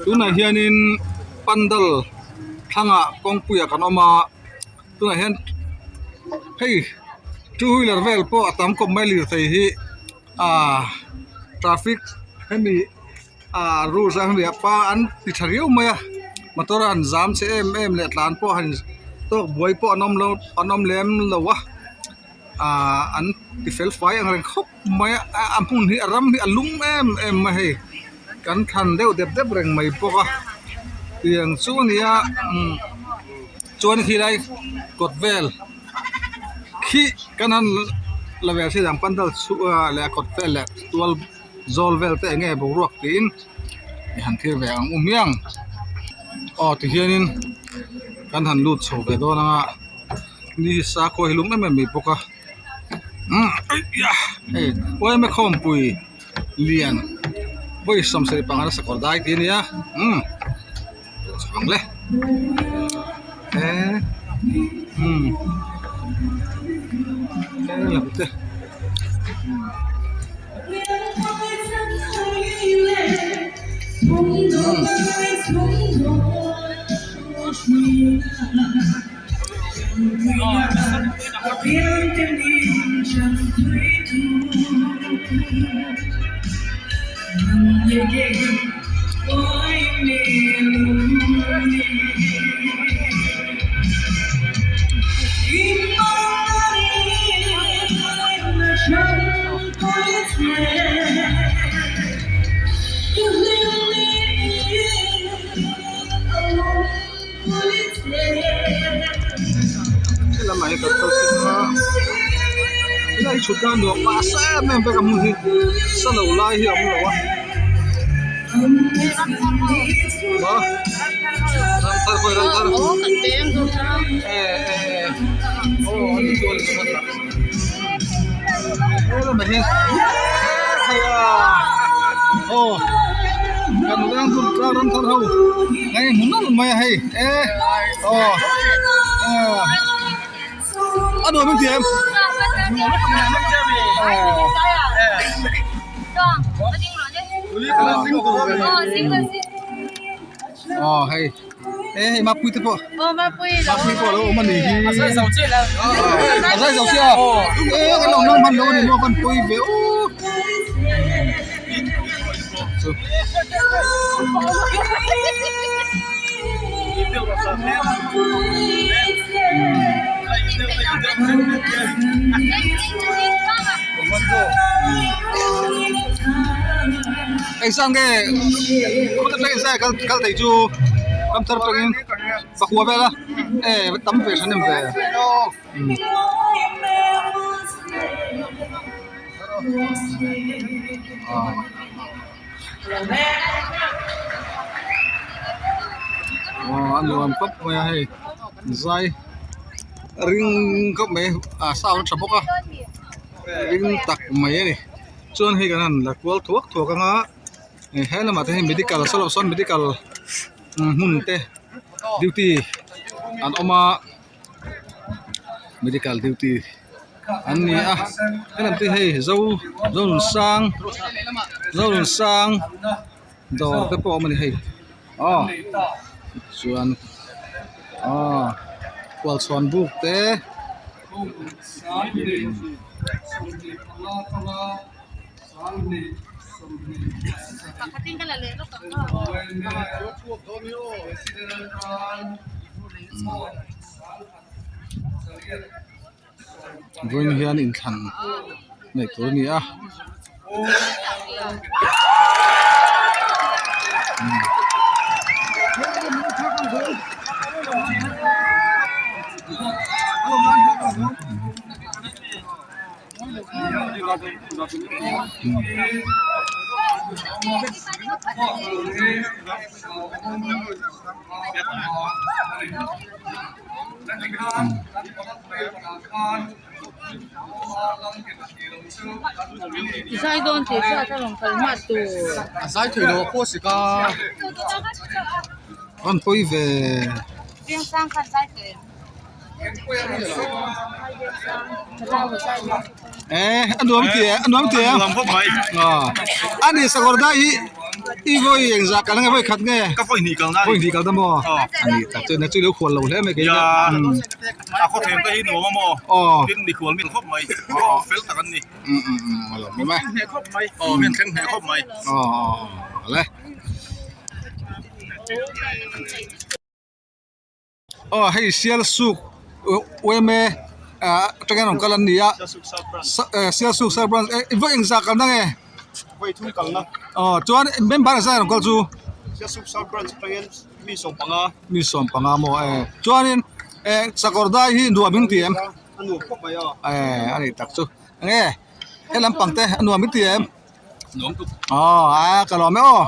Tunah hianin pandal thlangah kawngpuiah kan awm a tunah hian hei two wheeler vel pawh a tam khawp mai lirthei hi ah traffic hemi ah rules a hemi pa an ti tha riau mai a motor an zam chhe em em leh tlan pawh han tawk buai pawh an awm lo an awm lem lo a ah an ti fel fai ang reng khawp mai a a hmun hi a ram hi a lum em em mai a hei kan thlan deuh dep dep reng mai bawk a tiang chu a ni a umm chuan khilai kawt vel khi kan han la ve thei ang pandal chhuah leh a kawt vel leh tual zawl vel te eng nge boruak tiin i han thlir ve ang u hmiang aw tihianin kan han lut chho ve dawn ang a ni hi sakhua hi lum em em mai bawk a umm hei yma khawmpui lian vawi sawmsarih panga nasa kawr dai tih a nia umm chho ang le eee umm lam te. Helamah hian kan kal thin a helai hi chhut a nuam nasa em em vek a hmun hi sa lo lai hi a awm lo a ramthar khawi ramthar e e aw ani chu ani helamah hian aw kan veng chu ramthar ho hei hmu nawlh mai a hei e aw a nuam em tih em aw hei e hei mapui te pawh mapui pawh alo awm a nih hi a zai zo chiah a e kan lo nang hman lo a ni maw a van pawi ve aw Engzah nge khaw atang in kal kal thei chu ramthar atangin pakua vel a e tam ve hran em ve. Aw a nuam khawp mai a hei zai ring khawp mai a sound a tha bawk a ring tak mai a ni chuan hei kan han la kual thuak thuak ang a he lamah te hian medical saw lo sawn medical hmun te duty an awm a. Medical duty an ni a helam te hei zo zonunsang zonunsang dawr te pawh a awm a ni hei aw chuan aw khualchhuan buk te. Vawiin hian inthlan neih tur a ni a. Zai dawn tih hriat a rawn kal hma tur. A zai thei lo a pawh sik a. Rawn pawi ve. Piangsang khan zai teh em? Eh a nuam tih a nuam tih a. Nuam khawp mai. A ni sakawr dai hi. I vawi engzah kal nge vawi khat nge? Ka vawi hnih kalna a ni. Vawi hnih kalna maw? A ni tak chuan chu i lo khual lo hle mai kei hian. A khawthleng te hi nuam a maw? Tin mikhual mi khawp mai. Aw fel tak an ni. A lo hmu mai. Hneh khawp mai. Aw mi an thleng hneh khawp mai. Aw aw awle. Aw hei Sialsuk yma atangin rawn kal an ni a Sialsuk South Branch i vawi engzah kalna nge? Vawi thum kalna. Aw chuan member engzah rawn kal chu? Sialsuk South Branch atangin mi 15. Mi 15 maw e chuanin Sakawrdai hi nuam in ti em? A nuam khawp mai a. E a ni tak chu enge he lampang te a nuam in ti em? Nuam tuk. Aw a ka lawm e aw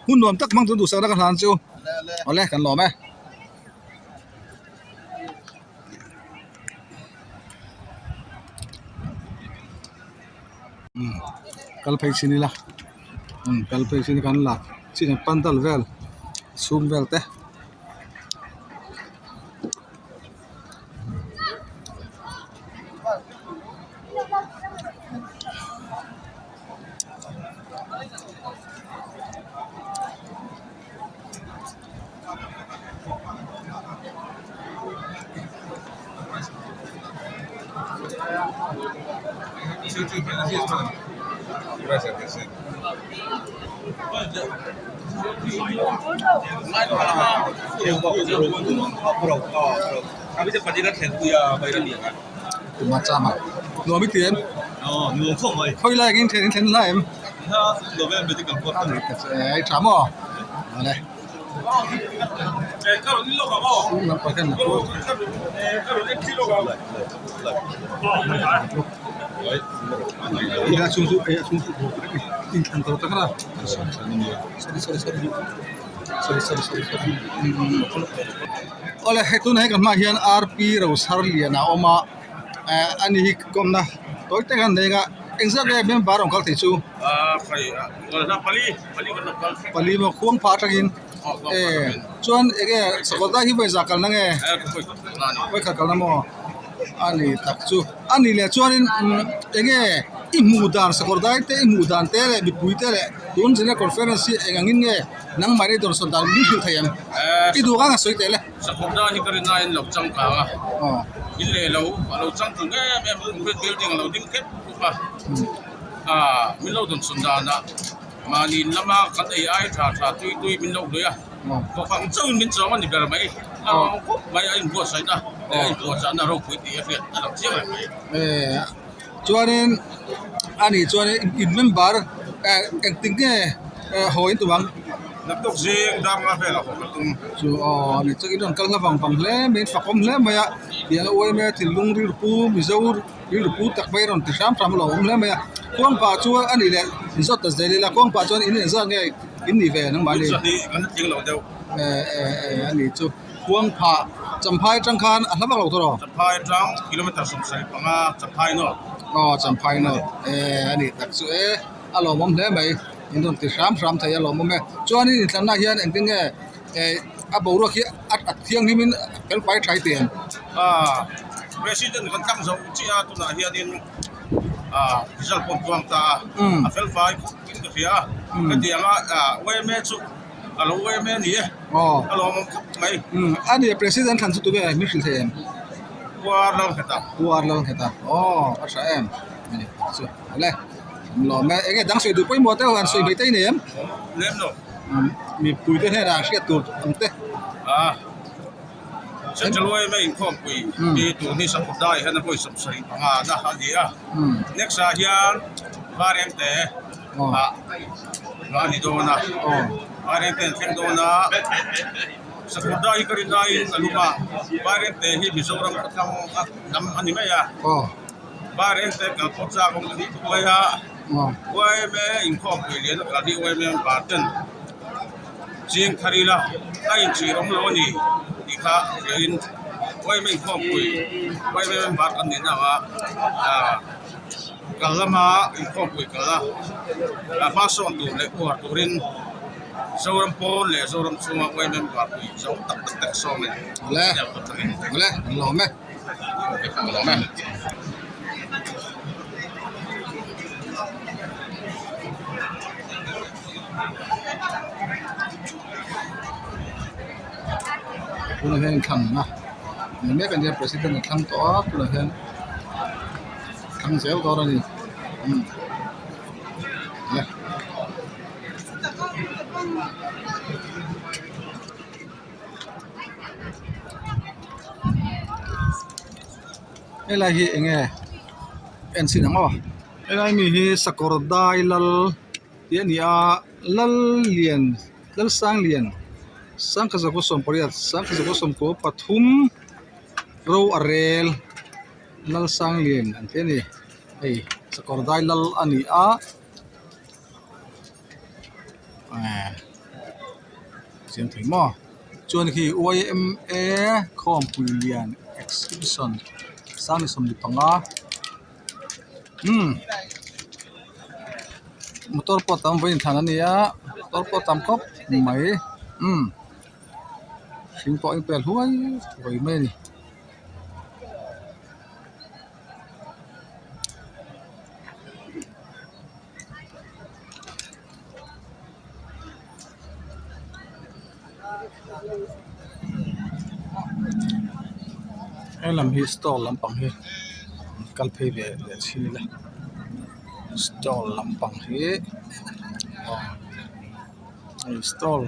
hun nuam tak hmang chu duhsakna ka hlan chu awle kan lawm e. Kal phei chin ila kal phei chin kan la chin pandal vel chhung vel te. Nuam i ti em? Khawi lai angin thlen in thlen hlai em? Ei tha maw? Awle. Chung lampang hian a chhung chu a chhung chu inthlan tawh tak a sorry sorry sorry sorry sorry sorry sorry awle hei tunah hian kan hmaah hian R P Rosarliana a awm a eh ani hi kawmna tawi tak a nei a engzat nge member a rawn kal thei chu pali maw khuang phah atangin eh chuan enge sakawlh hi vawi zah kalna nge vawi khat kalna maw a ni tak chu a nih leh chuanin enge i hmuh dan sakawr dai te i hmuh dan te leh mipui te leh tun general conference hi eng angin nge nangmah in i dawnsawn dan min hrilh thei ang i duh ang a sawi teh le. Sakawr dai hi ka rin aiin lo changkang a in leh lo a lo changtlung em em a concrete building a lo ding khep khawp a ah min lo dawnsawn danah mahni in lama kan ei ai tha tha tui tui min lo hlui a bawkang chauhin min chawng a ni ber mai a rawng khawp mai a inbuatsaihna leh a inpuahchahna ropui tih a hriat a lo chiang reng mai. Chuanin a nih chuanin in member engtin nge haw in tum ang? Naktuk zing darnga velah haw ka tum. Chu aw a nih chuan in rawn kal hla vang vang hle mai in fakawm hle mai a tiang a uaime thinlung rilru pu Mizo rilru pu tak mai rawn ti hram hram a lo awm hle mai a kawngpah chuan a nih leh in zawt ta zel ila kawngpah chuan in engzat nge in nih ve nangmahni? Kan la tling lo deuh. A nih chu. Khuangphah Champhai atang khan a hla vak lo tawh rawh. Champhai atang kilometer 75 Champhai North. Aw Champhai North eh a nih tak chu e a lawmawm hle mai in rawn ti hram hram thei a lawmawm e chuanin inthlanna hian engtin nge eh a boruak hi a thianghlim in fel fai tha i ti em? Ah President kan tlang zo chiah a tunah hianin ah result pawh an puang ta a a fel fai khawp in ka hria a hetiang a yma chu A lo em e ni e. Aw. A lawmawm khawp mai. Umm a ni president thlan chu tunge min hrilh thei em? Puar lal nghet a. Puar lal nghet a. Aw a tha em. Ani chu awle. An lawm e. Enge dang sawi duh pawimawh deuh han sawi mai te i nei em? Lem lo. Umm mipui te hnenah hriat tur ang te. Ah. Central yma inkhawmpui hi tun hi Sakawrdai hian a vawi 75 na a ni a. Next ah hian Varengte. Ah a ni dawn a Vairengte an thleng dawn a Sakawrdai hi ka rin aiin a lum a Vairengte hi Mizoram khawtlang a lam a ni mai a Vairengte kal pawh chak awm thei khawp mai a yma inkhawmpui lian a kal hi yma member ten ching thar ila a inchhir awm lo a ni tih kha hriain yma inkhawmpui yma member kan nihna anga ah. Kal lama inkhawmpui kal a, a hma sawn tur leh uar turin Zoram pawn leh Zoram chhunga yma member pui zo tak tak te a sawm a ni. Awle, awle, an lawm e. An lawm e. Tunah hian inthlanna nei mek a nia president a thlang tawh a tunah hian thlang zel dawn a ni umm le. Helai hi eng nge en chhin ang aw helai mi hi sakawr dai lal tih a ni a lal lian lal sang lian sangkhat zakua sawmpariat sangkhat zakua sawmkua pathum ro a rel lal sang lian an ti a ni hei sakawr dai lal a ni a ehh chiang thei maw chuan khi yma khawmpui lian exhibition sang ni 15 umm motor pawh a tam vawiin thlan a ni a motor pawh a tam khawp mai umm hring pawh a inpel huai huai mai a ni. Helam hi stall lampang hi kal phei ve leh chhin ila stall lampang hi aw hei stall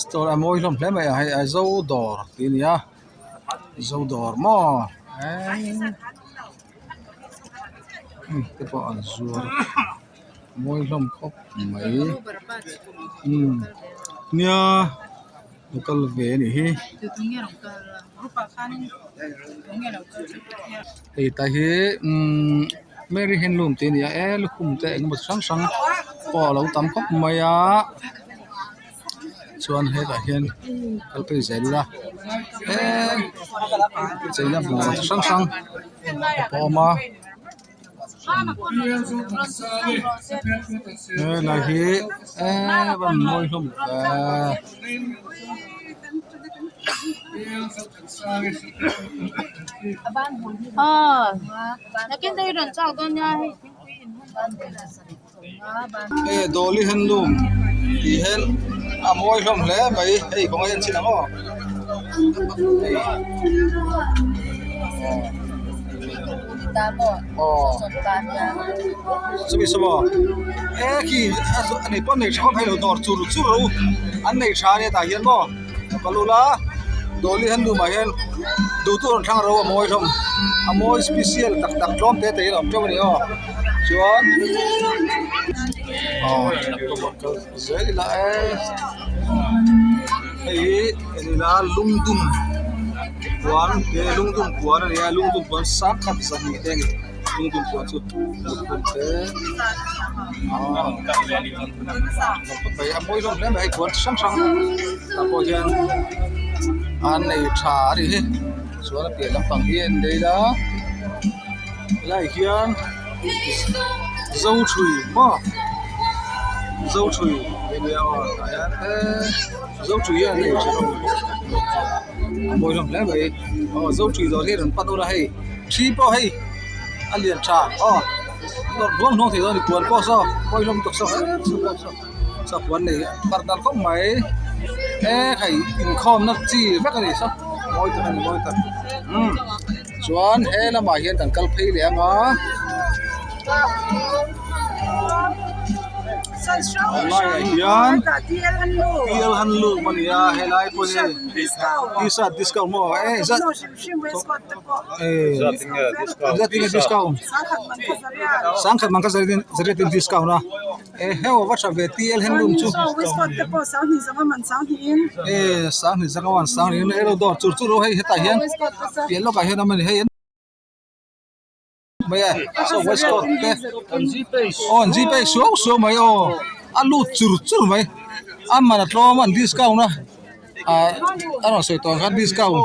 stall a mawi hlawm hle mai a hei a zo dawr tih a ni a zo dawr maw eee. Hei te pawh an zuar a mawi hlawm khawp mai umm nia lo kal ve a nih hi hei ta hi umm mary handloom tih a ni a e lukhum te eng emaw chi hrang hrang pawh a lo tam khawp mai a chuan hetah hian kal phei zel ila he cheina bungrau chi hrang hrang a awm a helai hi eee a van mawi hlawm ve. Hei Dolly handloom tih hian a mawi hlawm hle mai hei kawng a en chin ang aw hei aw chumi saw maw e khi a nei pawh an nei tha khawp hei lo dawr chur chur rawh u an nei tha ania tah hian maw lo kal ula Dolly handloom ah hian duh tur an thlang ro a mawi hlawm a mawi special tak tak tlawm te te in a awm teuh a ni aw. Chuan aw kal zel ila e hei hi en ila lungdum puan te lungdum puan a ni a lungdum puan sangkhat zahnih te a ni lungdum puan chu lukhum te aw a mawi hlawm hle mai hei puan chi hrang hrang tah pawh hian an nei tha a nih hi chuan a piah lampang hi a en daih ila. Helaiah hian Zothui maw Zothui tih a nia aw tah hian eee Zothui hian hei a mawi hlawm hle mai aw Zothui dawr hi rawn pan ula hei thi pawh hei a lian tha aw dawr hnuang hnuang thei dawn a ni puan pawh saw mawi hlawm tawk saw he saw puan nei parh dan khawp mai e hei inkhawmna chi vek a ni saw mawi tak a ni mawi tak umm. Chuan he lamah hian kan kal phei leh ang a laiah hian P L handloom a ni a helai pawh hi t-shirt discount maw e zat zat tinge discount sangkhat man kha zariat in discount a. Eheu a va tha ve TL handloom chu e sanghnih zanga wan sanghnih in elo dawr chur chur hei hetah hian piah lawkah hian a awm a ni hei mai e saw waistcoat te aw an gpay suau suau mai aw a lut chur chur mai a man a tlawm a an discount a ah a rawn sawi tawh ang khan discount.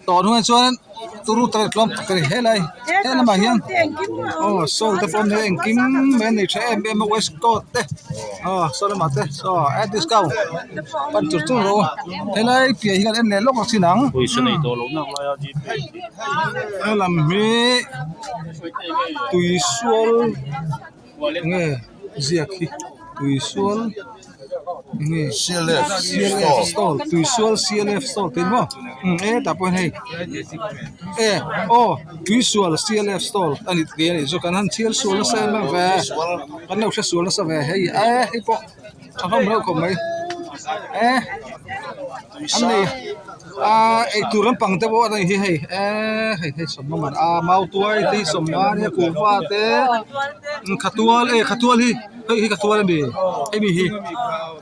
Tawh hnuaiah chuan turu tak leh tlawm tak a ni helai he lamah hian aw saw te pawh an engkim mai an nei tha em em a waistcoat te aw saw lamah te saw a discount pan chur chur rawh u helai piah hi kan en leh lawk a chin ang helam hi tuisual enge ziak hi tuisual. Nge CLF stall Tuisual CLF stall tih maw e tah pawh hian hei e aw Tuisual CLF stall a ni tih a nih chu kan han chhiar sual nasa em em ve kan lo hre sual nasa ve hei e hei pawh tha hlawm reuh khawp mai e an nei a eitur lampang te pawh a nei hi hei eee hei hei sawmna man a mautuai te hi sawmna ania kuhva te khatual e khatual hi hei hi khatual a ni hemi hi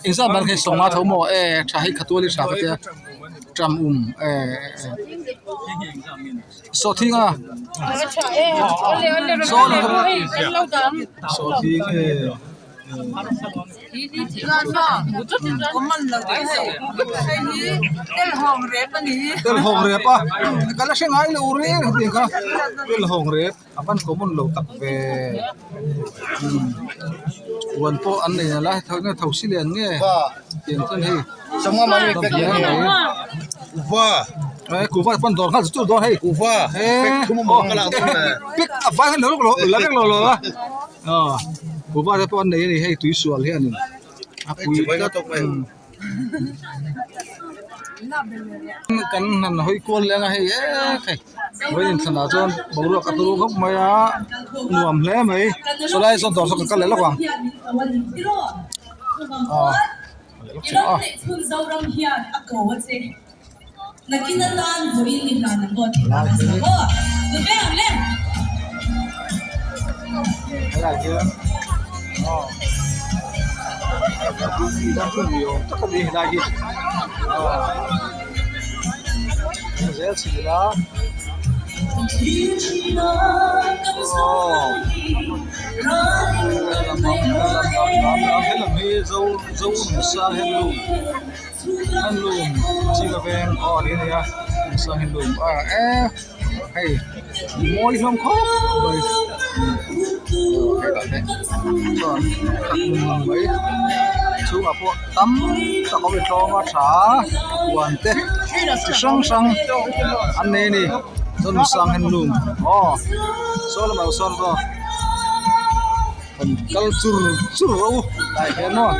engzat man kha sawmnga tho maw e tha hei khatual hi tha ka tia ṭam um e sawhthing a sawhthing e. Telhawng rep a ka la hre ngai lo reng hetiang kha telhawng rep a van common lo tak ve huan pawh an nei nalh a tho si lian nge tiang chuan hei kuhva pawn dawr nghal chu chu dawn hei pek a vai hian la vek lo lo a. Aw kuhva te pawh an nei a ni hei tui sual hianin a pui tlat kan han hawi kual leh ang a hei eee hei vawiin inthlanah chuan boruak a turu khawp mai a nuam hle mai sawlai sawn dawr saw kan kal leh lawk ang aw a. Helai hian aw ni awm tak a ni helai hi aw zel chhin ila aw helam hi zo zo nusa handloom. Handloom chinga veng aw ni a ni a nasa handloom a e hei mawi hlawm khawp mai hei lah te chuan khat mai chhungah pawh tam tak a awm tlawng a tha huan te chi hrang hrang an nei a ni chuan nasa handloom aw saw lamah sawn pawh. Kan kal chur chur rawh u tlai hian maw.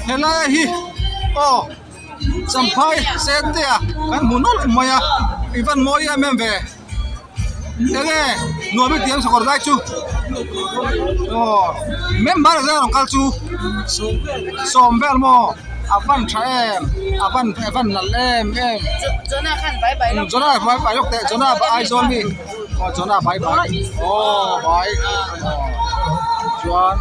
Helai hi aw champhai sente a kan hmu nawlh mai a i van mawi em em ve enge nuam i ti ang sakawr lai chu aw member zan rawn kal chu sawm vel maw a van tha em a van a van nalh em em Jonah bye bye lawk teh Jonah Aizawl mi aw Jonah bye bye aw bye chuan.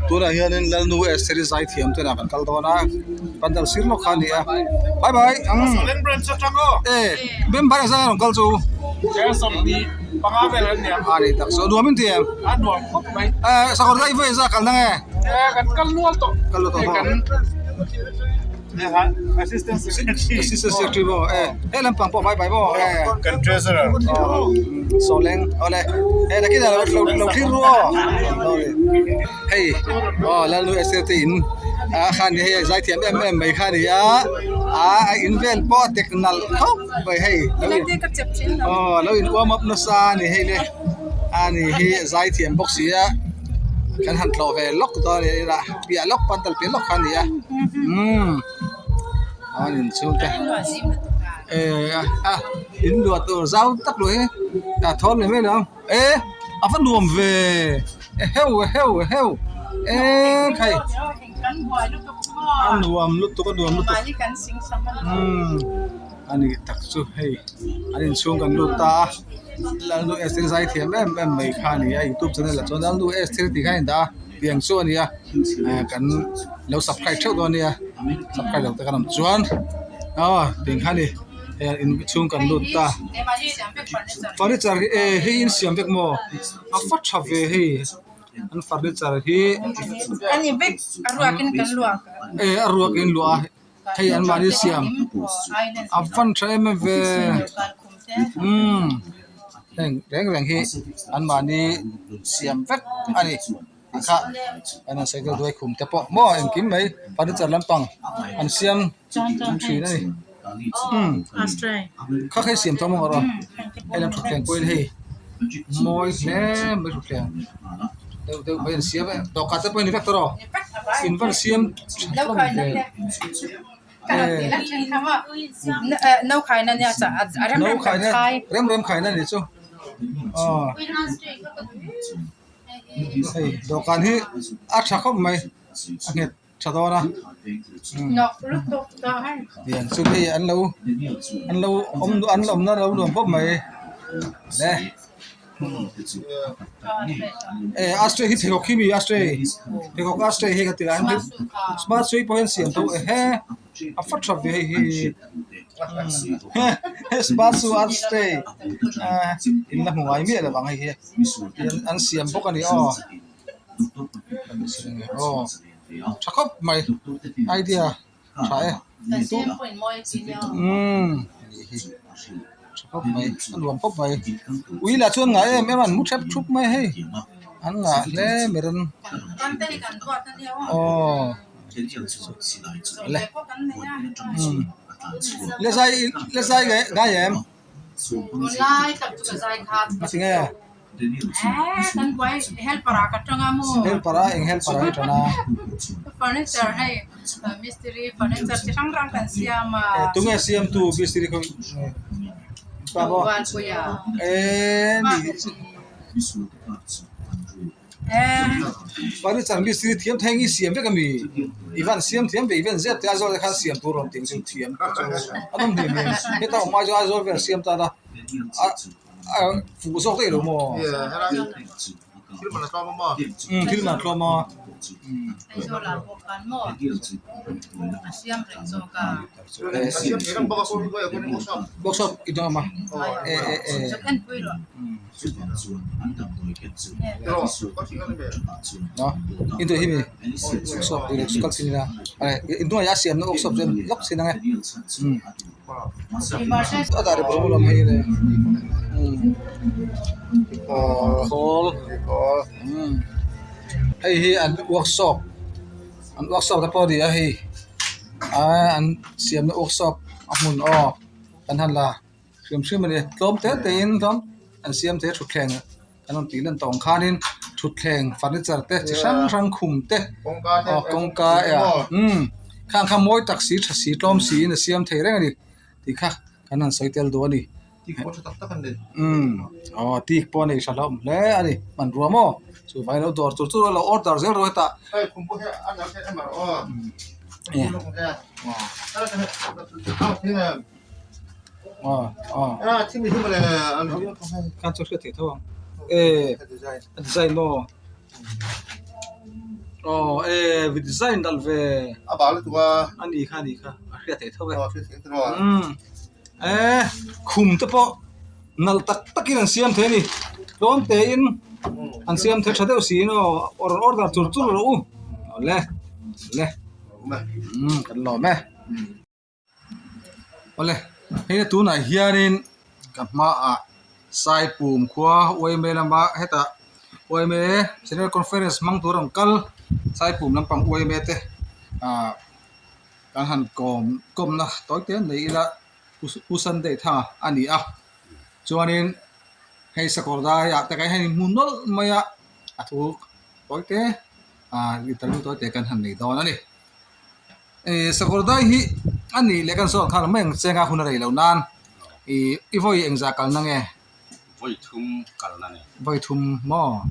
Tunah hianin Lalnu Esther-i zaithiam te nen kan kal dawn a pandal sir lawk kha a ni a bye bye e member zan a rawn kal chu a ni tak saw nuam in ti em sakawr dai vawi zah kalna nge kal lual tawh Assistant Secretary maw e he lampang pawh bye bye maw e Kan treasurer Sawleng awle he nakinah lo lo thlir ru aw hei aw Lalnu Esther te in ah khan hei zaithiam em em mai kha a ni a ah a in vel pawh a tek nalh khawp mai hei aw lo in warm up nasa a ni hei le a ni hi zaithiam bawk si a kan han tlawh ve lawk dawn a ni a. Piah lawk pandal piah lawk kha a ni a umm an inchhung te eh a. In luah tur zau tak luah hi a thawn leh mai lo ang e a va nuam ve eheu eheu eheu e khai a nuam lutuk a nuam lutuk umm a ni tak chu hei an inchhung kan lut ta a Lalnu Esther zai thiam em em mai kha a ni a youtube channel ah chuan Lalnu Esther tih kha a indah a tiang chu a ni a eh kan lo subscribe theuh dawn a nia subscribe lo te kan awm chuan aw tiang kha a ni. Hei in chhung kan lut ta furniture hi eh hei in siam vek maw a va tha ve hei an furniture hi eh a ruak in luah a hei an mahni siam a van tha em em ve umm heng reng reng hi an mahni siam vek a ni. Tih kha an han sawi deuh duai khum te pawh maw engkim mai furniture lampang an siam thin a ni umm kha kha i siam tawh maw rawh hei lam thutthleng pawhin hei mawi hle mai thutthleng deuh deuh mai an siam a dawhkan te pawh a ni vek tawh rawh in van siam tha hlawm ve no khaina rem rem khaina a nih chu aw. Hei dawhkan hi a tha khawp mai a nghet tha dawn a tiang chu hei an lo an lo awm an awmna lo nuam khawp mai le eh ashtray hi pheikhawk hi mi ashtray pheikhawk ashtray hei ka ti lai smart switch pawh hian siam tho ehe a fa tha ve hei hi smart switch ashtray in la hmu ngai miah lo ang hei hi. An siam bawk a ni aw aw tha khawp mai idea tha e umm tha khawp mai a nuam khawp mai ui lah chuan ngah em em a an mu thep thup mai hei an ngah hle mai ran aw le le zai le zai ngai em. Tinge helper a eng helper a i tan a tunge siamtu mistiri khaw pa maw eee Furniture mistiri thiam thei nge i siam vek a mi? I van siam thiam ve i van zep teh Aizawl te khan siam tur rawn tih chu thiam te chu a nawm hlim hlim heta awm ai chuan Aizawl vel siam tan a a fuh zawk daih lo maw? Umm thil man a tlawm a workshop i dawng a e e e. Intuah hi mi workshop kal chin ila inhnuaiah a siamna workshop chu lawk chin ang e a dah rep rawng lam hei le khawl hei hi an workshop an workshop te pawh a ni a hei an siamna workshop a hmun aw kan han la. Hrim hrim a ni tlawm te te in chuan an siam thei a thutthleng kan rawn tih lan tawh ang khanin thutthleng furniture te chi hrang hrang khum te aw kawngka umm khang kha mawi tak si tha si tlawm si in a siam thei reng a ni tih kha kan han sawi tel duh a ni umm aw tik pawh a nei tha hlauh hle a ni hmanrua maw chuvangin lo dawr tur chu lo order zel rawh hetah. Khan chu hriat theih tho ang eh a design maw aw eh with design dal ve a ni kha a ni kha a hriat theih tho e umm eh khum te pawh nalh tak takin an siam thei a ni tlawm tein an siam thei tha deuh siin aw order chur chur rawh u awle le umm kan lawm e. Awle hei tunah hianin ka hmaah Saipum khua uaime lama hetah uaime general conference hmang tur an kal Saipum lampang uaime te ah kan han kawm kawmna tawi te nei ila Pu Sunday thanga a ni a chuanin hei sakawr daiah te kan hian hmu nawlh mai a a thu tawi te ah interview tawi te kan han nei dawn a ni. Sakawr dai hi a nih leh kan sawn khan mai ang che nga hun a rei lo nan. I i vawi engzah kalna nge? Vawi thum kalna ni. Vawi thum maw?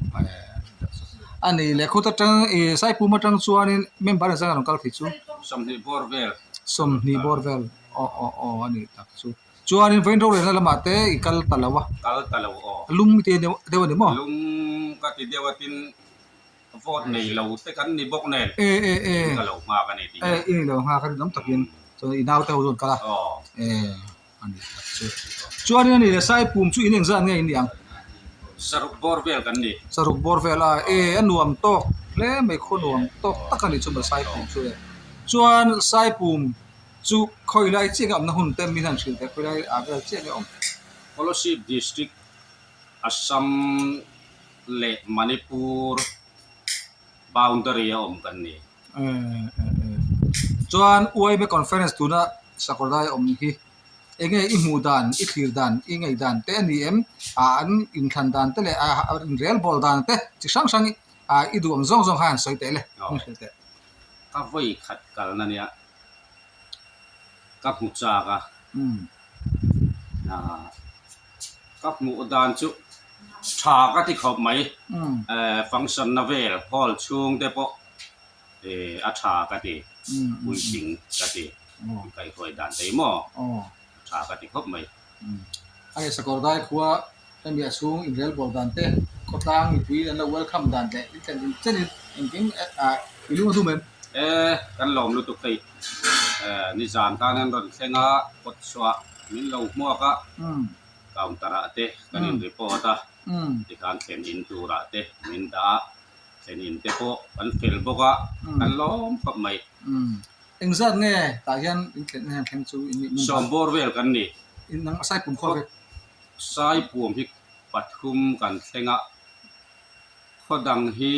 A ni leh khut atang i Saipum atang chuanin member engzah nge rawn kal thei chu? 20 bawr vel. 20 bawr vel aw aw aw a ni tak chu. Chuanin vawiin rorelna lamah te i kal ta lo a. Kal ta lo aw. Lung i ti deuh a ni maw? Lung ka ti deuh a tin vote nei lo te kan ni bawk nen. E e e. Ka lo nghak a ni tih. E i ni lo nghak a ni tam takin chuan i naute ho chu an kal a. Aw. E. A ni tak chu. Chuanin a ni le Saipum chu in engzat nge in nih ang? Saruk bawr vel kan ni. Saruk bawr vel a, e a nuam tawk hle mai khaw nuam tawk tak a ni chu maw Saipum chu e. Chuan Saipum chu khawi lai chiah nge awmna hun te min han hrilh teh khawi lai ah vel chiah nge awm? Kolasib District, Assam leh Manipur boundary a awm kan ni. Chuan UIMA conference tuna Sakawrdai awm hi enge i hmuh dan, i thlir dan, i ngaih dan te a ni em? Ah an inthlan dan te leh ah inrel bawl dan te chi hrang hrang ah i duh ang zawng zawng khan han sawi teh le, min hrilh teh. Ka vawi khat kalna nia ka hmu chak a, ah ka hmuh dan chu tha ka ti khawp mai, function na vel hall chhung te pawh a tha ka ti, puitling ka ti, kaihhruai dan thei maw a tha ka ti khawp mai. A ni Sakawrdai khua hemi a chhung inrel bawl dan te, khawtlang mipui an lo welcome dan leh in thlen in chenin engkim i lung a dum em? E, kan lawm lutuk hei. Nizan tan an rawn thleng a, kawtchhuah min lo hmuak a, counter ah te kan in report a, tikhan thlen in turah te min dah a, thlen in te pawh kan fel bawk a, kan lawm khawp mai. Engzat nge tah hian in thlen hian thleng chu in nih? Sawmbawr vel kan ni. In nang Saipum khua vek? Saipum hi pathum kan thleng a, khaw dang hi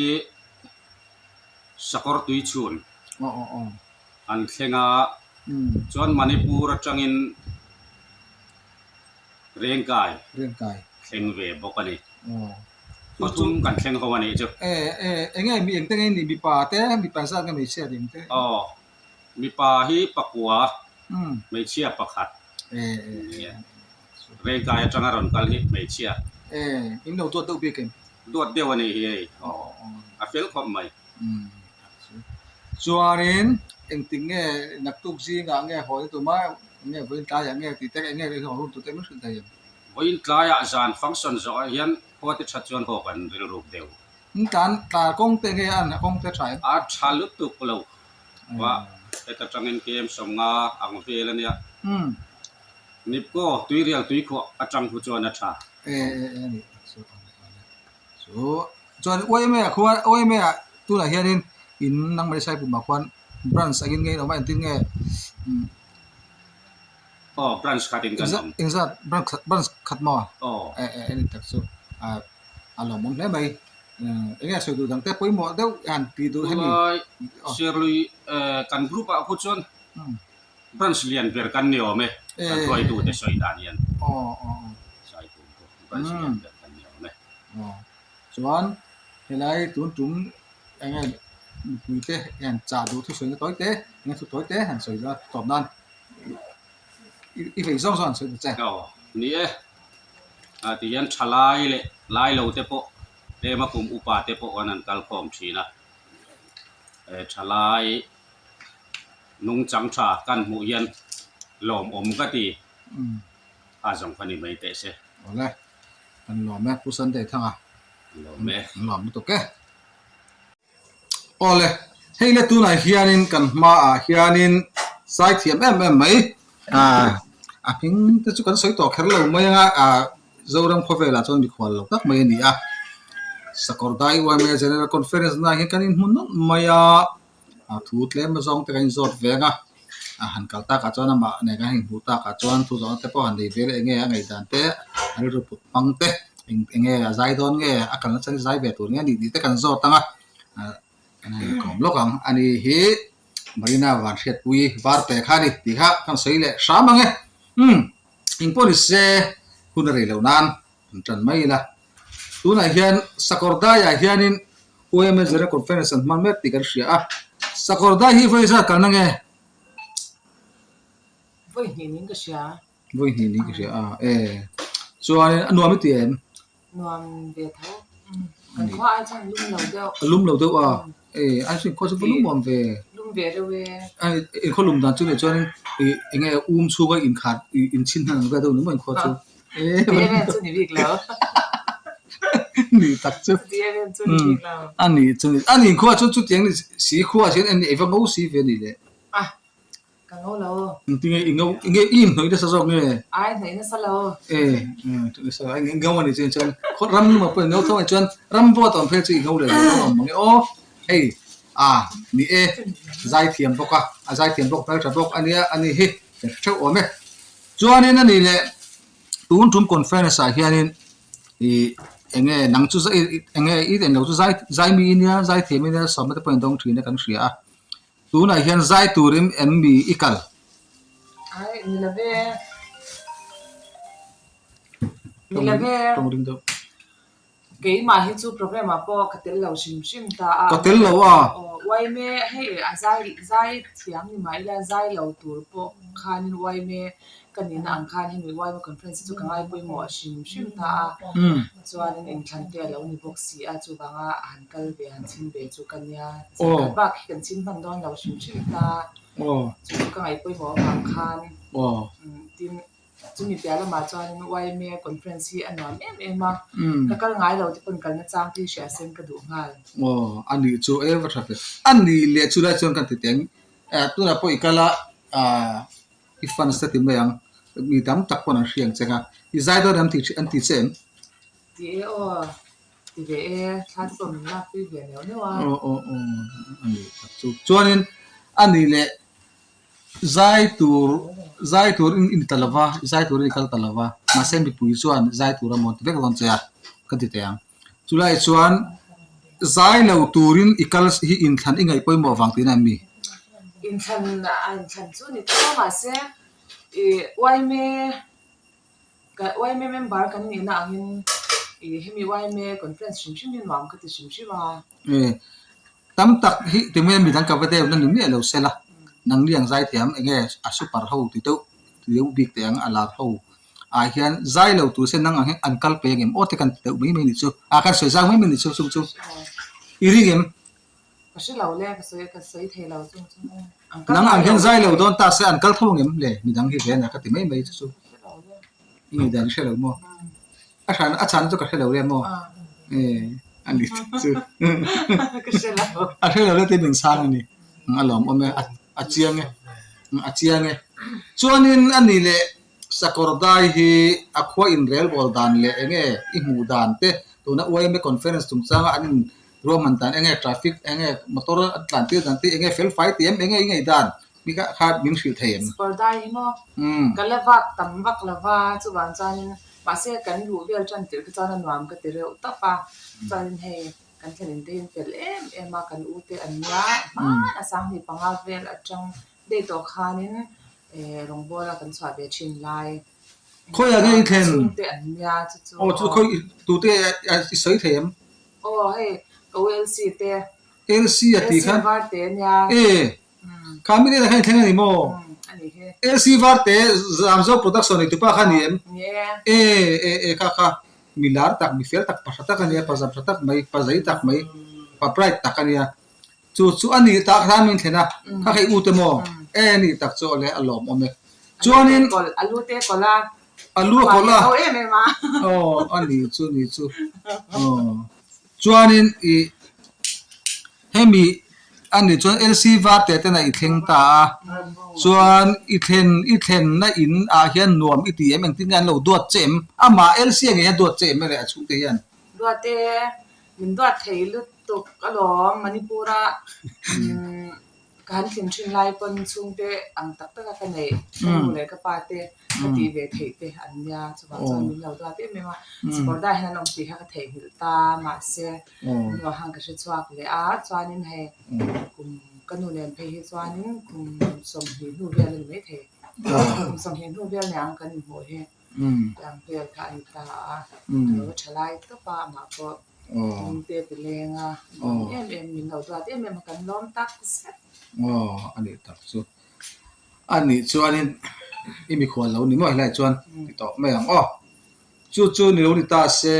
Sakawr Tuichhun an thleng a, chuan Manipur atangin Rengkai thleng ve bawk a ni. Pathum kan thleng ho a nih chu. Enge mi engte nge ni mipa te mipa zat nge hmeichhia ding te? Aw mipa hi pakua hmeichhia pakhat. Rengkai atanga rawn kal hi hmeichhia. In lo duat deuh bik em? Duat deuh a nih hi hei. A fel khawp mai. Chuanin engtik nge naktuk zingah nge haw ni tuma nge vawiin tlaiah nge tih te enge haw hun tur te min hrilh thei em? Vawiin tlaiah zan function zawhah hian khua te that chuan haw kan rilruk deuh. In tlan tlar kawng te nge a kawng te tha em? A tha lutuk lo va heta tangin KM 50 ang vel a nia. Nipko tuirial tuikhuah atang khu chuan a tha. E e e ni chu chu chuan UMA ah khuan UMA ah tunah hianin in nangmah Saipumah khuan branch angin nge in awm a engtin nge Aw branch khat in kan awm. Engzat branch branch khat maw? Aw. E e e ni tak chu a a lawmawm hle mai. Eng nge sawi duh dang te pawimawh deuh han tih duh hemi. Tunlai Serlui kan group ah khu chuan Branch lian ber kan ni awm e, kan hruaitute sawi dan hian. Saipum pawh branch lian ber kan ni awm e. Chuan helai tun tum eng nge mipuite hian chah duh thusawina tawi te, eng nge thu tawi te han sawi la tawp nan i vei zawng zawng han sawi ta che. Aw ni e, tihian thalai leh lailo te pawh tlema kum upa te pawh an han kalkhawm thin a, thalai Nungchang tha kan hmuh hian lawmawm ka ti a zawng kha ni mai teh se. Awle, kan lawm e Pu Sunday Thanga. Kan lawm e. Kan lawm lutuk e. Awle, hei le tunah hianin kan hmaah hianin zaithiam em em mai a hming te chu kan sawi tawh kher lo mai anga Zoram khawvelah chuan mikhual lo tak mai a ni a. Sakawrdai YMA General Conference naah hian kan inhmu nawlh mai a. A thu tlem azawng te kan inzawt veng a, a han kal takah chuan amah nen kan inhmuh takah chuan thu zawhna te pawh han nei vel eng nge a ngaihdan te a rilru put hmang te eng eng nge a zai dawn nge a kalna chuan zai ve tur nge a nih tih te kan zawt ang a, ah kan han inkawm lawk ang a ni hi Marina van hriatpui var pe kha a ni tih kha kan sawi leh hram ang e umm engpawh ni se hun a rei loh nan an tan mai ila tunah hian sakawr daiah hianin UMA General Conference an hman mek tih kan hria a, sakawr dai hi vawi zat kalna nge? Vawi hnih niin ka hria. Vawi hnih niin ka hria a, e chuanin a nuam i ti em? Nuam ve tho. Kan khua ai chuan lum lo deuh. A lum lo deuh a, e ai chuan inkhua chu va lum awm ve. Lum ve reuh e. Ai inkhua lum dan chu nih chuanin ih eng nge um chhunga inkhat ih inchhin hnan ang vel deuh ni maw inkhua chu. E Ti em em chu ni bik lo. Ni tak chu. Ti em em chu ni bik lo. A ni chu ni, a ni inkhua chu chutiang ni si khua hian en ei va ngo si ve a ni le. A Ka ngo lo. Engtinge i ngo, enge i inhnawih nasa zawk nge? Ai hnawih nasa lo. E, nasa lo. Eng ngo a nih chuan chuan khaw ram lumah pawh i ngo tho a nih chuan ram vawt a awm phei chu i ngo leh lo dawn awm mang e aw. Hei a ni e, zaithiam bawk a, a zaithiam bawk hmeltha bawk a nia a ni hi kan hre theuh awm e. Chuanin a nih leh tun tum conference ah hianin ih enge nang chu enge i englo chu zai zaimi i nia zaithiam i nia sawmna te pawh in dawng thin a kan hria a. Tunah hian zai turin em mi i kal? Ai, ni lo ve. Ni lo ve. Tawng ring deuh. Keimah hi chu program ah pawh ka tel lo hrim hrim ta a. Ka tel lo a. Aw, uaime hei a zai zai thiam ni mah ila zai lo tur pawh khanin uaime ka nihna ang khan hemi uaime conference hi chu ka ngai pawimawh hrim hrim ta a. Chuanin inthlan te a lo ni bawk si a, chuvanga a han kal ve, han chhim ve chu ka nia. Zan bak hi kan chhim hman dawn lo hrim hrim ta. Chu chu ka ngaih pawimawh avang khan tin chumi piah lamah chuanin YMA conference hi a nuam em em a, ka kal ngai lo te pawn kalna chang te hi hria sen ka duh nghal. Aw, a nih chu e va tha ve. A nih leh chu lai chuan kan ti teng. Tunah pawh i kal a, I fans te ti mai ang, mi tam tak pawn an hria ang che kha. I zai dawn em an ti che em? Ti e aw, ti ve e, thla te pawh min lak pui ve neuh neuh a. Aw aw aw, a nih tak chu. Chuanin a nih leh zai tur, zai tur in in ta lova, zai turin i kal ta lova, mahse mipui chuan zai tur a mawn ti vek dawn che a, ka ti teh ang. Chulai chuan zai lo turin i kal hi inthlan i ngaih pawimawh vang tihna em mi? Inthlan a inthlan chu ni tho a mahse ih yma ka yma member kan nihna angin ih hemi yma conference hrim hrim hi nuam ka ti hrim hrim a. E tam tak hi tinge midang ka va deuh na ni miah lo sela nangni ang zai thiam enge a super ho ti deuh ti deuh bik teh ang a lar ho. ah hian zai lo tur se nang ang hian an kal pe ang em aw te kan ti deuh mai mai nih chu ah kan sawi zau mai mai nih chu chung chu i ring em? Ka hre lo le ka sawi ka sawi thei lo chung chu an kal nang ang hian zai lo dawn ta se an kal tho ang em le midang hi ve na ka ti mai mai chu chu i ngaihdan i hre lo maw a hran a chhan chu ka hre lo le maw e a ni chu ka hre lo a hre lo le tih min chhang a ni a lawmawm e a chiang e a chiang e chuanin a ni leh Sakawr dai hi a khua inrelbawl dan leh enge i hmuh dan te, tuna YMA conference chungchanga an in ruahman dan enge traffic enge motor an tlan tir dan te enge fel fai tih em enge i ngaih dan mi kha kha min hrilh thei em? Sakawr dai hi maw ka la vak tam vak lo va, chuvang chuanin mahse kan luh vel tan tirh kha chuan a nuam ka ti reuh tawp a, chuanin hei kan thlen in te hi an fel em em a, kan u te an nia hman a sanghnih panga vel atang Dei tawh khanin rawngbawla kan chhuah ve thin lai. Khawiah nge i thlen? Chhungte an nia chu chu. Aw chu khawi tute i sawi thei em? Aw hei ka u LC te. LC a tih khan. LC Varte a nia. E kha mi hnenah khan i thleng a ni maw? A ni hi. LC Varte Zamzo production neitupa kha a ni em? Ni e. E e e kha kha mi lar tak mi fel tak pa hra tak a nia pa zam hra tak mai pa zei tak mai pa bright tak a nia. Chu chu a nih tak hram in thlen a, kha hei u te maw? E a nih tak chu awle a lawm awm e. Chuanin. A lu te kawlh a. A lu a kawlh a. A em em a. Aw a nih chu nih chu. Aw chuanin i hemi a nih chuan LC Varte ten a i thleng ta a, chuan i thlen i thlenna in ah hian nuam i ti em engtin nge an lo duat che em? Amah LC a ngei hian duat che em e leh a chhungte hian. Duat e. Min duat thei lutuk alawm Manipur-a ka han thlin thin lai pawn chhungte ang tak taka ka neih ka nu leh ka pa te ka tih ve theih te an nia chuvang chuan min lo duat em em a Sakawrdai hian an awm tih kha ka theihnghilh ta mahse nuah khan ka hre chhuak leh a chuanin hei kum ka nu nen phei hi chuanin kum 20 hnu vel a ni maithei kum 20 hnu vel nia ang kan inhmuh hi. Tiang vel kha a ni ta a, ka lo tha lai tawp a, amah pawh lung te ti leng a, nuam em em min lo duat em em a, kan lawm tak zet. Aw, a nih tak chu. A nih chuanin I mikhual lo ni maw helaiah chuan ti tawh mai ang aw. Chu chu ni lo ni ta se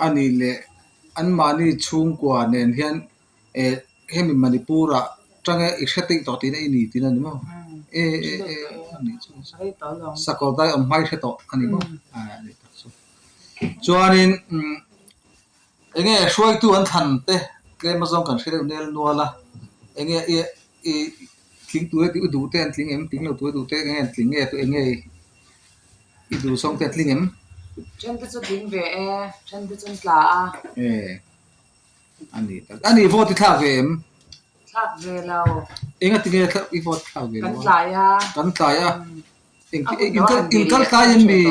a nih leh anmahni chhungkua nen hian eh hemi Manipur ah tange i hre teih tawh tihna i ni tihna a ni maw? E e e a nih chu Sakawrdai awm hma i hre tawh a ni maw? A nih tak chu. Chuanin umm enge hruaitu an thlan te tlem azawng kan hre deuh nel nual a, enge i i tling tur i duh te an tling em tling lo tur i duh te enge an tling nge enge i duh zawng te an tling em? Then te chu tling ve e, then te chu an tla a. E a ni tak a ni vote i thlak ve em? Thlak ve lo. Enga tinge i vote thlak ve lo a? Kan tlai a. Kan tlai a. In kal tlai em mi?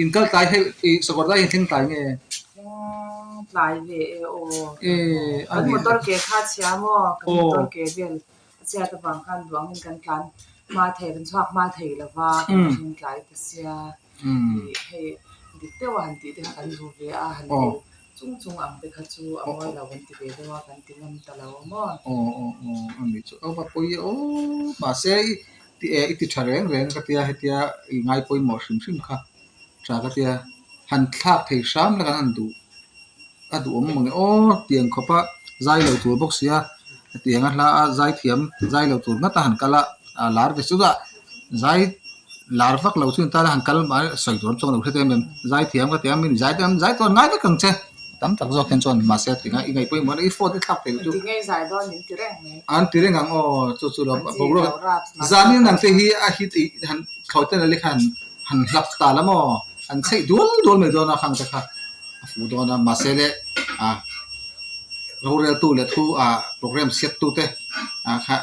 In kal tlai hei i sakawr lai hi thleng tlai nge? Thleng tlai ve e aw. Kan motor ke kha a chhia maw? Kan motor ke vel a chhiat avang khan duangin kan tlan hma thei kan chhuak hma thei lo va, kan thleng tlai ta sia. Hei dik deuh a han tih te kha kan duh ve a, han tih chung chung ang te kha chu a mawi lo kan ti ve deuh a, kan ti ngam ta lo a maw? Aw aw aw a nih chu a va pawi e aw mahse i ti e i ti tha reng reng ka tia hetia i ngai pawimawh hrim hrim kha tha ka tia han thlak thei hram la kan han duh a duhawm mang e aw tiang khawpa zai lo tur bawk sia hetiang a hla a zai thiam zai lo tur ngat a han kal a a lar ve chutah zai lar vak lo chu tan a han kal mai sawi tur chuan lo hre em em zai thiam ka ti a mi zai te zai tur an ngai vek ang che tam tak zawk hian chuan mahse tinga i ngaih pawimawh i phone i thlak thei chu an ti reng ang aw chu chu lo boruak zanin ang te hi a hit ih han thlawi te leh khan han hlap ta la maw an chheih dual dual mai dawn a khang te kha a fuh dawn a mahse le ah roreltu leh thu ah program siaktu te ah kha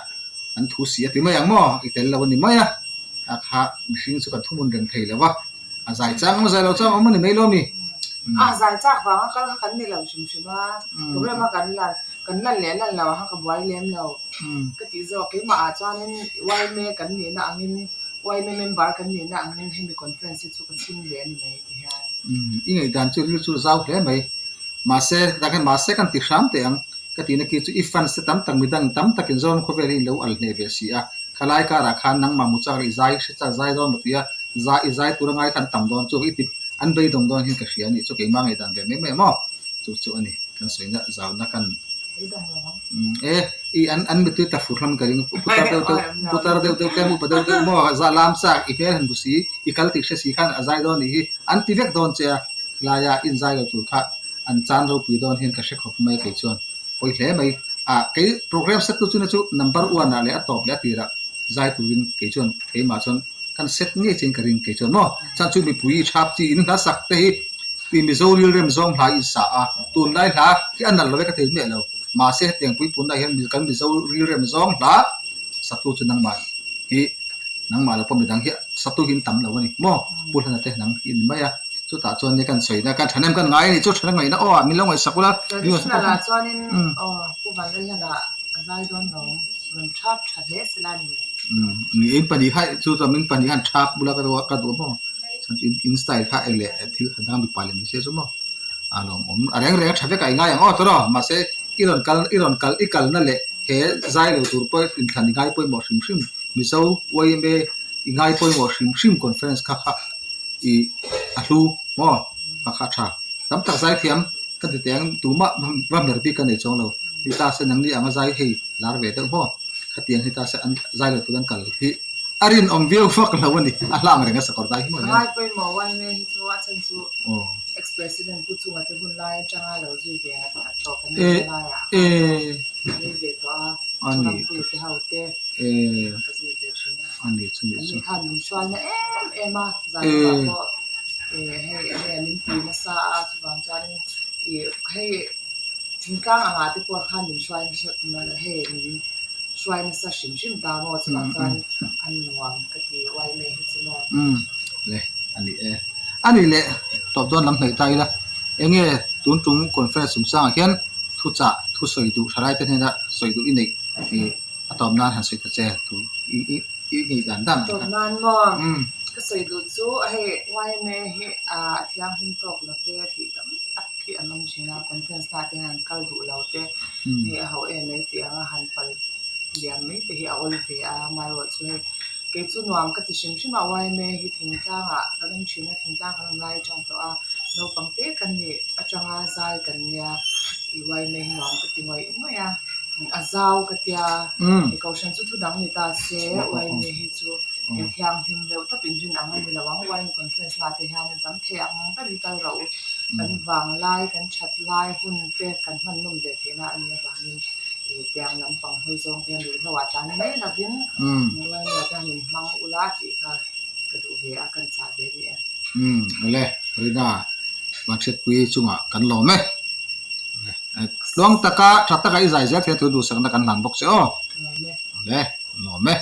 an thu si a ti mai ang maw i tel lo a ni mai a a kha mihring chu kan thuhmun reng thei lo va a zai chang a zai lo chang awm a ni mai lo a mi. A zai chak vang a kal kha kan ni lo hrim hrim a program a kan lan kan lan leh lan lo a kha ka buai lem lo ka tih zawk keimah ah chuanin yma kan nihna angin yma member kan nihna angin hemi conference hi chu ka chhim ve a ni mai ti hian. I ngaihdan chu ril chu zau hle mai mahse tah khan mahse kan ti hram teh ang. Ka tihna khi chu i fans te tam tak midang tam takin Zoram khawvel hi in lo al hneh ve si a, khalai karah khan nangmah hmu chak leh i zai hre chak zai dawn maw tia zai i zai tura ngai kha an tam dawn chu i ti an beidawng dawn hian ka hria a nih chu keimah ngaihdan ve mai mai a maw chu chu a ni kan sawina zauna kan e i an an mittui tla fur hlawm ka ring putar deuh deuh putar deuh deuh te upa deuh deuh maw za lam chak i hmel han hmu si i kal tih hre si khan a zai dawn nih hi an ti vek dawn che a. Laia inzai lo tur kha an chan ropui dawn hian ka hre khawp mai kei chuan pawi hle mai. Ah kei program set tu chu na chu number one ah leh a tawp leh a tirah zai turin kei chuan keimah chuan kan set ngei chiin ka ring kei chuan maw. Chuan chu mipui i thap chi in hla sak te hi ti Mizo rilrem zawng hla i sa a, tunlai hla hi a nalh lo e ka thei miah lo. Mahse hetiang puipun ah hian kan Mizo rilrem zawng hla satu chu nangmah hi nangmah lo pawh midang hi satu hi an tam lo a ni maw. Pu Hlana te nang hi a ni mai a. Chutah chuan nia kan sawina kan thahnem kan ngai a ni chu thahnem ngaihna aw ah min lo ngaihsak ula. Traditional ah chuanin aw Pu Vanlalhlana a zai dawn lo rawn thap tha hle sela a ni mai. Ni in pahnih kha chu chuan min pahnih khan thap bula ka duh a ka duh a maw chuan in in style kha eng leh thil kha dang mipa leh hmeichhia chu maw a lawmawm a reng reng a tha vek a i ngai ang aw tawrh aw mahse i rawn kal i rawn kal i kalna leh he zai lo tur pawh inthlan i ngai pawimawh hrim hrim Mizo yma i ngai pawimawh hrim hrim conference kha kha i a hlu maw a kha tha tam tak zai thiam ka ti teh ang tumah va hmer bik ka nei chuang lo ni ta se nangni anga zai hei lar ve deuh maw khatiang hi ta se an zai lo tur an kal hi a rinawm viau vak lo a ni a hlang reng a sakawr dai hi maw hian. Ngai pawimawh uaime hi chu a chhan chu ex president pu chunga te hun lai atanga lo zui ve ngat tawh kan ni laiah a rei ve tawh a Chawrampuii te ho te ka zui ve thin a. A ni chu ni chu. An ni khan min hruai na em em a, zan lamah pawh hei enge min pui nasa a, chuvang chuanin ih hei thingtlang angah te pawh khan min hruai nasa hei min hruai nasa hrim hrim ta maw chuvang chuan a nuam ka ti uai mai hi chu maw. Umm le a ni e. A ni leh tawp dawn lam hnaih ta ila enge tun tum conference chungchangah hian thuchah thusawi duh thalai te hnena sawi duh i neih ih A tawp nan han sawi ta che thu i i i ngei dan dan ang Tawp nan maw? Ka sawi duh chu hei yma hi a thianghlim tawk lo ve tih tam tak hi an awm thin a, conference na te hian an kal duh lo te hei a ho em mai tih anga han pal liam mai te hi a awl ve a, amaherawhchu hei. Kei chu nuam ka ti hrim hrim a, yma hi thingtlangah kan awm thin a, thingtlang kan awm lai atang tawh a, naupang te kan nih atanga zai kan nia, i yma hi nuam ka ti ngawih ngawih a, a zau ka tia, i kohhran chu thu dang ni ta se, yma hi chu inthianghlim deuh tawp inrin ang a ni lo ang, yma conference lah te hian in tam thei ang ber in kal rawh u, kan vang lai, kan that lai hun te kan hman nawm ve theihna a nih avangin. Tiang lampang hawi zawng te hian ruihhlo ah tlan mai lovin Ruaimua te hian in hmang ula tih kha ka duh ve a, kan chah ve ni e. Umm awle Rina Vanhriatpui chungah kan lawm e. Tluang taka tha taka i zai zel thei a thu duhsakna kan hlan bawk che aw. Lawm e. Awle lawm e.